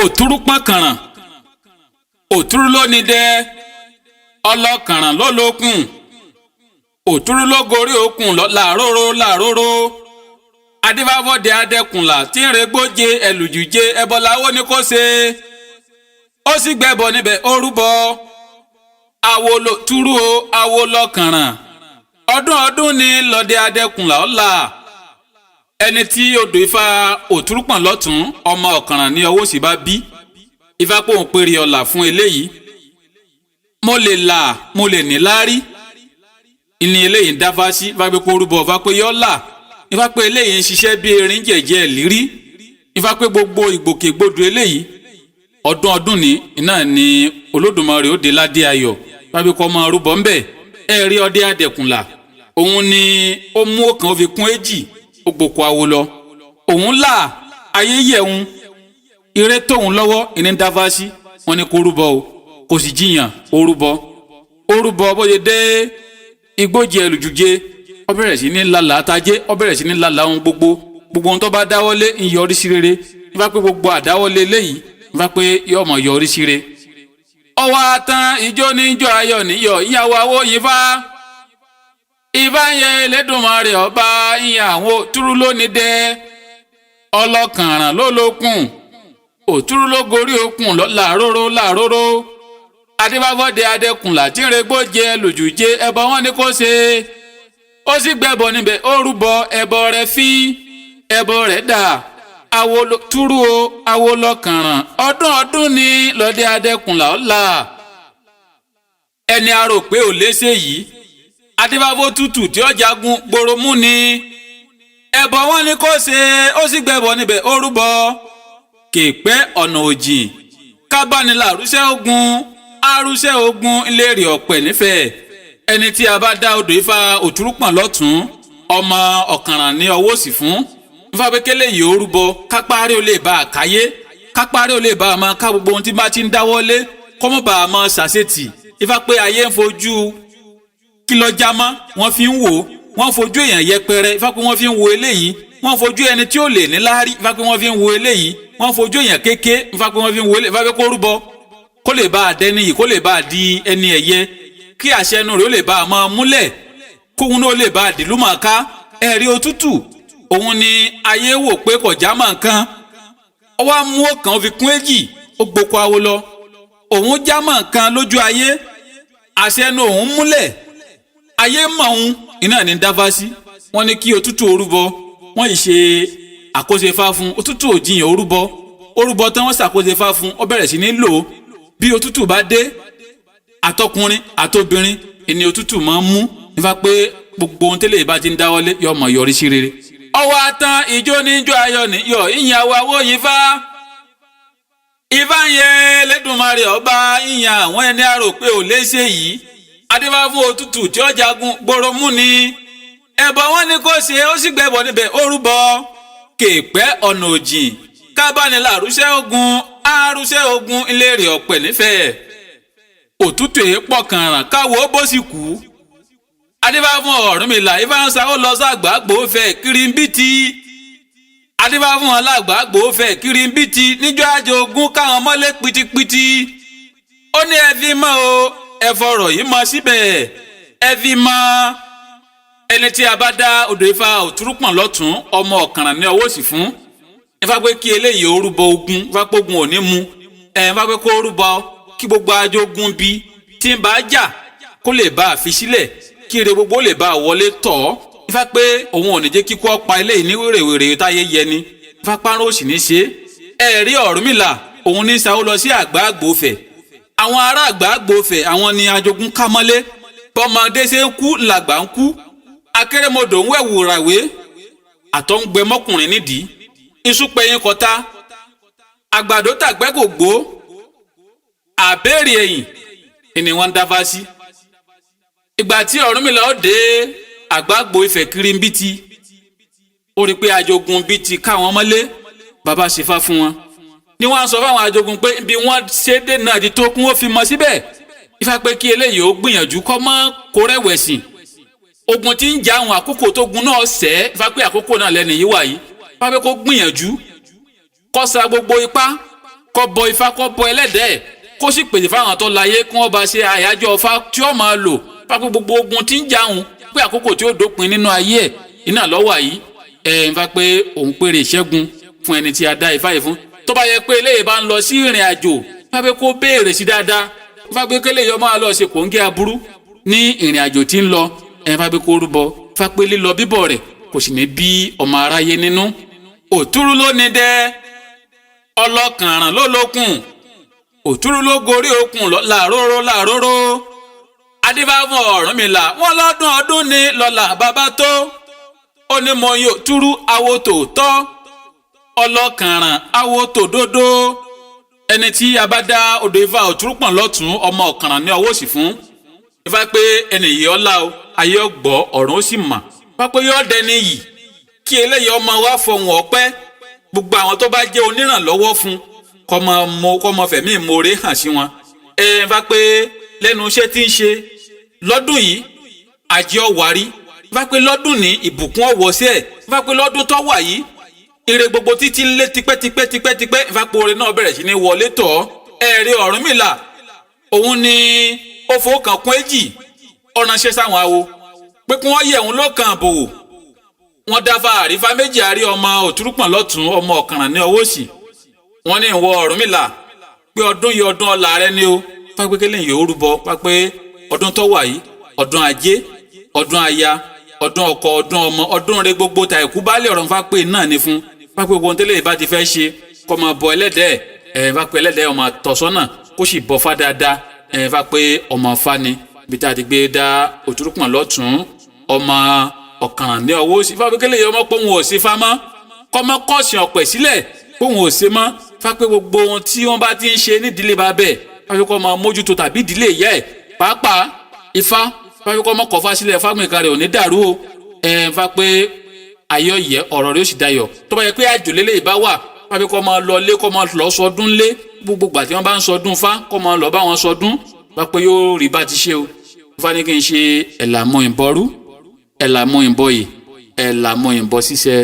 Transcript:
Òtúrú pọ́n kànràn, òtúrú ló ní dẹ́, ọlọ́kànràn ló lókun, òtúrú ló gorí òkun làróró làróró. Adébáfọ́dé adẹ́kùnlà tí ń regbóje ẹlùjúje ẹbọláwó ni kò ṣe, ó sì gbẹ́bọ níbẹ̀ ó rúbọ. Àwo ló túrú o, àwo lọ́kànràn. Ọdún ọdún ni lọ́dẹ adẹ́kùnlà ọ̀la. Ẹni tí odò ifá òtúrúpọ̀n lọ́tún, ọmọ ọ̀kànràn ní ọwọ́ sì bá bí ifá pòun péré ọ̀la fún eléyìí. Mo lè là, mo lè ní láárí ní eléyìí ń dáfá sí. Ifá pé kó rúbọ, ifá pé yọ́ là. Ifá pé eléyìí ń ṣiṣẹ́ bí erin jẹ̀jẹ̀ lírí. Ifá pé gbogbo ìgbòkègbodò eléyìí, ọdún ọdún ní iná ni Olódùmarè ó dé ládé ayọ̀. Ifá pé kó máa rúbọ ńbẹ̀. Ẹ rí ọdẹ adẹ̀kùnlà, òun ni ó mú ọ̀kan, ó fi kún èjì, ó gbòkó awo lọ. Òun là, ayé yẹ̀hun, ire tóun lọ́wọ́ ìní ń dáfá sí. Wọn ní kó rúbọ o, kò sì jiyàn, ó rúbọ, ó rúbọ. Bó ṣe dé igbójì ẹlùjújẹ, ó bẹ̀rẹ̀ sí ní lálàá tajé, ó bẹ̀rẹ̀ sí ní lálàá ohun gbogbo. Gbogbo ohun tó bá dáwọ́lé ń yọrí sí rere. Nípa pé gbogbo àdáwọ́lé eléyìí, nípa pé yóò mọ̀ yọrí sí re. Ọwọ́ atan ijó níjó ayọ̀ níyọ̀ ìyàwó awó yìí ifá yẹn Elédùmarè ọba ìyẹn àwọn òtúrú lónìí dẹ́, ọlọ́kànràn ló lókun, òtúrú ló gorí okùn làróró làróró. Adébáfọ́dé adẹkùnlà tí ń regbó jẹ lójújẹ ẹbọ wọn ni kò ṣe, ó sì gbẹbọ níbẹ̀, ó rúbọ, ẹbọ rẹ̀ fín, ẹbọ rẹ̀ dà. Àwo túrú o, àwo lọkànràn. Ọdún ọdún ni lọ́dẹ adẹkùnlà ọ̀la. Ẹni a rò pé ò léṣe yìí, adébáfó tútù tí ó jagun gbòròmú ni, ẹbọ wọn ni kò ṣe, ó sì gbẹbọ níbẹ̀, ó rúbọ. Kèpẹ́ ọ̀nà òjìn kábánilà arúṣẹ́ ogun, arúṣẹ́ ogun ìlérí ọ̀pẹ̀ nífẹ̀ẹ́. Ẹni tí a bá dá odò ifá òtúrúpọ̀n lọ́tún, ọmọ ọ̀kànràn ní ọwọ́ òsì fún, ifá pé kélé yìí ó rúbọ, kápárí ó lè bá a káyé, kápárí ó lè bá a máa ká gbogbo ohun tí bá ti ń dáwọ́lé, kọ́mọ́ bá a máa ṣàṣetì. Ifá pé ayé ń fojú kí lọ já mọ́, wọ́n fi ń wò, wọ́n fojú èèyàn yẹpẹrẹ. Ifá pé wọ́n fi ń wo eléyìí, wọ́n fojú ẹni tí ó lè ní láárí. Ifá pé wọ́n fi ń wo eléyìí, wọ́n fojú èèyàn kéke. Ifá pé wọ́n fi ń wo eléyìí. Ifá pé kó rúbọ, kó lè bá a dẹni yìí, kó lè bá a di ẹni ẹ̀yẹ, kí àṣẹ ẹnu rẹ̀ ó lè bá a máa múlẹ̀, kóhun náà ó lè bá a dìlú máa ká. Ẹ̀rí òtútù, òun ni ayé wò pé kò já mọ́ nǹkan, ó wá mú ọ̀kan, ó fi kún èjì, ó gboko awo lọ. Òun já mọ́ nǹkan lójú ayé, àṣẹ ẹnu òun múlẹ̀, ayé mọ̀ òun iná ní dáfá sí. Wọ́n ní kí òtútù orúbọ, wọ́n yìí ṣe àkóso ifá fún òtútù. Òjìyàn orúbọ, orúbọ tán, wọ́n ṣàkóso ifá fún, ó bẹ̀rẹ̀ sí ní lò ó. Bí òtútù bá dé, àtọkùnrin àtobìnrin ìní òtútù máa ń mú. Nípa pé gbogbo ohun tẹ́lẹ̀ bá ti ń dáwọ́lé yóò mọ̀ yọrí sí rere. Ọwọ́ atan ìjó níjó ayọ̀ níyọ̀ ìyìn àwọ̀ àwọ̀ yìí fá ifá yẹn Elédùmarè ọba ìyìn àwọn ẹni àrò pé ò léṣe yìí. Adébá fún òtútù tí ó jagun gbòròmú ni, ẹbọ wọn ni kò ṣe, ó sì gbẹbọ níbẹ̀, ó rúbọ. Kèpẹ́ ọ̀nà òjìn kábánilà àrúṣẹ́ ogun, àrúṣẹ́ ogun ìlérí ọ̀pẹ̀ nífẹ̀ẹ́. Òtútù èé pọ̀ kànràn káwọ́ ó bó sì kú. Adébá fún Ọ̀rúnmìlà, ifá ń sa ó lọ sàgbàgbò fẹ́ kiri ń bí ti. Adébá fún alágbàgbò fẹ́ kiri ń bí ti níjọ́ àjogún káwọn mọ́lé pitipiti. Ó ní ẹ fi mọ́ o, ẹ fọ̀rọ̀ yìí mọ́ síbẹ̀, ẹ fi mọ́. Ẹni tí a bá dá odò ifá òtúrúpọ̀n lọ́tún, ọmọ ọ̀kànràn ní ọwọ́ òsì fún, ifá pé kí eléyìí ó rúbọ ogun. Ifá pé ogun ò ní mu ẹ. Ifá pé kó rúbọ kí gbogbo ajogun bí tí ń bá jà kó lè bá a fi sílẹ̀, kí ire gbogbo lè bá a wọlé tọ̀ ọ́. Ifá pé òun ò ní jẹ́ kíkú ọ̀pá eléyìí ní wèrèwèrè táyé yẹ ni. Ifá parun ó sì ní ṣe é. Ẹ rí Ọ̀rúnmìlà, òun ní sáwó lọ sí àgbààgbòfẹ̀. Àwọn ará àgbààgbòfẹ̀, àwọn ni ajogun ká mọ́lé. Bọ́mọdé ṣe ń kú làgbà ń kú. Akérèmọdò ń wẹ̀wù ràwé, àtọ̀ ń gbẹ mọ́kùnrin nídìí, iṣu pẹ̀yìn kọta, àgbàdo tàgbẹ́ kò gbó, àbẹ́rẹ́ ẹ̀yìn ni wọ́n ń dáfá sí. Ìgbà tí Ọ̀rúnmìlà ó dé àgbàgbò Ifẹ̀ kiri ń bí ti, ó rí i pé ajogun bí ti káwọn mọ́lé. Bàbá ṣèfà fún wọn ni wọ́n á sọ fáwọn ajogun pé bí wọ́n ṣe dé náà di tó kún ó fi mọ síbẹ̀. Ifá pé kí eléyìí ó gbìyànjú kọ́ mọ́ kó rẹ̀wẹ̀sì. Ogun tí ń jà àwọn àkókò tó gun náà sẹ́. Ifá pé àkókò náà lẹ́nu yìí wà yìí. Ifá pé kó gbìyànjú kó sa gbogbo ipá. Kó bọ Ifá, kó bọ ẹlẹ́dẹ̀ẹ́, kó sì pèsè fáwọn tó láyé kí wọ́n bá ṣe àyájọ́ Ifá tí ó máa lò pápẹ́ gbogbo ogun tí ń jàun pé àkókò tí ó dópin nínú ayé ẹ̀ iná lọ́wọ́ yìí. Ẹ̀ ń fa pé òun péré ìṣẹ́gun fún ẹni tí a dá Ifá yìí fún. Tó bá yẹ pé eléyìí bá ń lọ sí ìrìn àjò, fápẹ́ kó béèrè sí dáadáa, fápẹ́ kélé yọ máa lọ ṣe kòńgẹ́ aburú ní ìrìn àjò tí ń lọ. Ẹ̀ fápẹ́ kó rúbọ, fápẹ́ lílọ bíbọ̀ rẹ̀ kò sì ní bí ọmọ aráyé nínú. Òtúrú ló ní dẹ́, ọlọ́kànràn ló lókun, òtúrú ló gorí okùn làróró làróró. Adébáfọ̀ Ọ̀rúnmìlà wọ́n lọ́dún ọdún ní lọ́la bàbá tó ó ní mọ yóò túrú awo tòótọ́, ọlọ́kànràn awo tòdodo. Ẹni tí a bá dá odò Ifá Òtúrúpọ̀n lọ́tún, ọmọ ọ̀kànràn ní ọwọ́ òsì fún, Ifá pé ẹnì yìí ọlá o, ayé ọgbọ́ ọ̀run ó sì mà pápẹ́ yóò dẹni yìí. Kí eléyìí ọmọ wa fọhùn ọpẹ́, gbogbo àwọn tó bá jẹ́ onírànlọ́wọ́ fún, kọ́mọ mo kọ́mọ fẹ̀mí ìmoore hàn sí wọn. Ẹ bá pé lẹ́nu iṣẹ́ tí ń ṣe lọ́dún yìí, ajé ọ̀wárí. Bá pé lọ́dún ní ìbùkún ọ̀wọ́ sí ẹ̀. Bá pé lọ́dún tó wà yìí, ire gbogbo títí ń lé tipẹ́tipẹ́ tipẹ́tipẹ́, ìfapò oore náà bẹ̀rẹ̀ sí ní wọlé tọ̀ ọ́. Ẹ̀rí Ọ̀rúnmìlà òun ni ó fowó kan kún èjì ọ̀ránṣẹ́ sáwọn awo pé kí wọ́n yẹ̀ òun lọ́kàn àbòwò. Wọ́n dáfá àrífá méjì, àrí ọmọ Òtúrúpọ̀n lọ́tún, ọmọ ọ̀kànràn ní ọwọ́ òsì. Wọ́n ní ìwọ Ọ̀rúnmìlà pé ọdún yìí ọdún ọlà rẹ ni o. Pápẹ́ kí lẹ́yìn yóò rúbọ, pápẹ́ ọdún tó wà yìí, ọdún ajé, ọdún aya, ọdún ọkọ, ọdún ọmọ, ọdún rẹ gbogbo ta ìkú bá lè ọ̀rọ̀ fápẹ́ náà ni fún pápẹ́ gbogbo tẹ́lẹ̀ ìbá ti fẹ́ ṣe, kó máa bọ ẹlẹ́dẹ̀ẹ́ ẹ̀ fápẹ́ ẹlẹ́dẹ̀ẹ́ ọmọ tọ̀sọ́nà, kó sì bọ́ fá dáadáa. Ẹ̀ fápẹ́ ọmọ fá ni ibi tá a ti gbé dá Òtúrúpọ̀n lọ́tún, ọmọ ọ̀kànràn ní ọwọ́ òsì. Fápẹ́ kí lẹ́yìn ọmọ pòun ò sí fá mọ́, kọ́mọ kọ́ọ̀sì ọ̀pẹ̀ sílẹ̀ pòun ò ṣe mọ́. Fápẹ́ gbogbo ohun tí wọ́n bá ti ń ṣe nídìílé bá bẹ̀, fápẹ́ kọ́ máa mójútó tàbí ìdílé ìyá ẹ̀ pàápàá Ifá, fápẹ́ kọ́ mọ́ kọ́fá sílẹ̀, fágbìn kan rẹ̀ ò ní dàrú o. Ẹ̀ fápẹ́ ayọ̀ yẹ ọ̀rọ̀ rẹ̀ ó sì dayọ̀. Tó bá yẹ pé àjò lélẹ̀ ìbá wà, fápẹ́ kọ́ máa lọ lé, kọ́ máa lọ sọdún lé. Gbogbo gbà tí wọ́n bá ń sọdún fá, kọ́ máa lọ bá wọn sọdún, fápẹ́ yóò rí bá ti ṣe o. Ifá ní kí n ṣe ẹ̀làmọ́ ìbọrú, ẹ̀làmọ́ ìbọyè, ẹ̀làmọ́ ìbọ ṣíṣẹ.